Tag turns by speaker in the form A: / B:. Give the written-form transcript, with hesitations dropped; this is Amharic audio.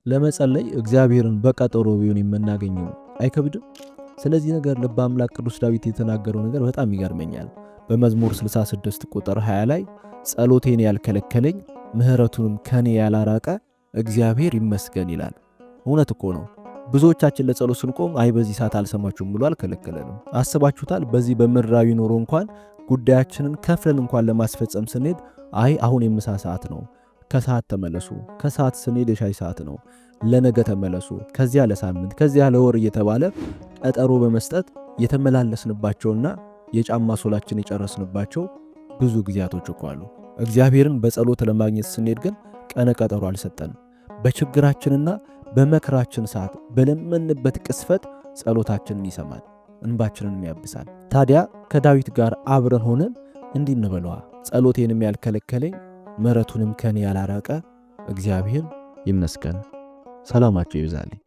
A: ለመጸለይ እግዚአብሔርን በቀጠሮ ቢሆን የምናገኘው አይከብድም? ስለዚህ ነገር ልበ አምላክ ቅዱስ ዳዊት የተናገረው ነገር በጣም ይገርመኛል። በመዝሙር 66 ቁጥር 20 ላይ ጸሎቴን ያልከለከለኝ ምሕረቱንም ከኔ ያላራቀ እግዚአብሔር ይመስገን ይላል። እውነት እኮ ነው። ብዙዎቻችን ለጸሎት ስንቆም አይ በዚህ ሰዓት አልሰማችሁም ብሎ አልከለከለንም። አስባችሁታል? በዚህ በምድራዊ ኑሮ እንኳን ጉዳያችንን ከፍለን እንኳን ለማስፈጸም ስንሄድ አይ አሁን የምሳ ሰዓት ነው፣ ከሰዓት ተመለሱ፣ ከሰዓት ስንሄድ የሻይ ሰዓት ነው፣ ለነገ ተመለሱ፣ ከዚያ ለሳምንት፣ ከዚያ ለወር እየተባለ ቀጠሮ በመስጠት የተመላለስንባቸውና የጫማ ሶላችን የጨረስንባቸው ብዙ ጊዜያቶች እኮ አሉ። እግዚአብሔርን በጸሎት ለማግኘት ስንሄድ ግን ቀነ ቀጠሮ አልሰጠንም። በችግራችንና በመከራችን ሰዓት በለመንበት ቅስፈት ጸሎታችንን ይሰማል፣ እንባችንንም ያብሳል። ታዲያ ከዳዊት ጋር አብረን ሆነን እንዲህ እንበለዋ፣ ጸሎቴንም ያልከለከለኝ ምሕረቱንም ከኔ ያላራቀ እግዚአብሔር ይመስገን። ሰላማችሁ ይብዛልኝ።